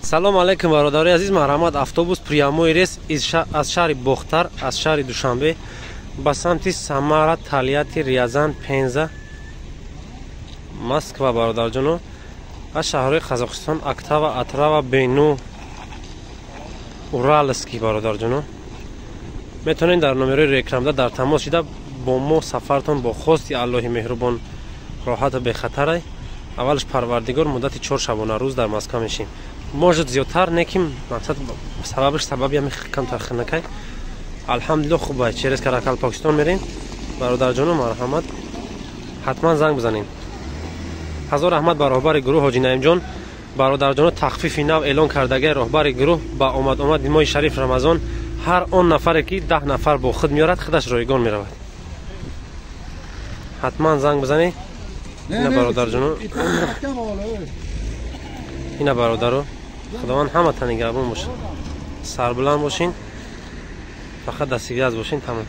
Салом алейкум, бародарои азиз. Марҳамат, автобус прямой рейс аз шаҳри Бохтар, аз шаҳри Душанбе ба самти Самара, Тольятти, Рязан, Пенза, Москва, бародарҷоно. Аз шаҳрҳои Қазоқистон Актау, Атырау, Бейнеу, Уральский, бародарҷоно. Метавонед дар номерои рекламда дар тамос шида бо мо. Сафартон бо хости Аллоҳи меҳрубон роҳату бехатарай. Аввалш Парвардигор, муддати 4 шабона рӯз дар Москва мешем, может, зиёдтар неким. Мақсад сабабаш сабаби ҳами камтар хинакай. Алҳамдулилло, хубай. Через Каракалпокистон мерем, бародарҷоно. Марҳамат, ҳатман занг бизанем. Ҳазор раҳмат ба роҳбари гурӯҳ ҳоҷи Наимҷон. Бародарҷоно, тахфифи нав эълон кардагай роҳбари гурӯҳ ба омад-омади моҳи шариф Рамазон. Ҳар он нафаре ки 10 нафар бо худ меорад, худаш ройгон меравад. Ҳатман занг бизанед. Ина, бародарҷоно, ина, бародаро. Худованд ҳамата нигаҳбон бошад, сарбуланд бошин, фақат дастгираз бошин, тамом.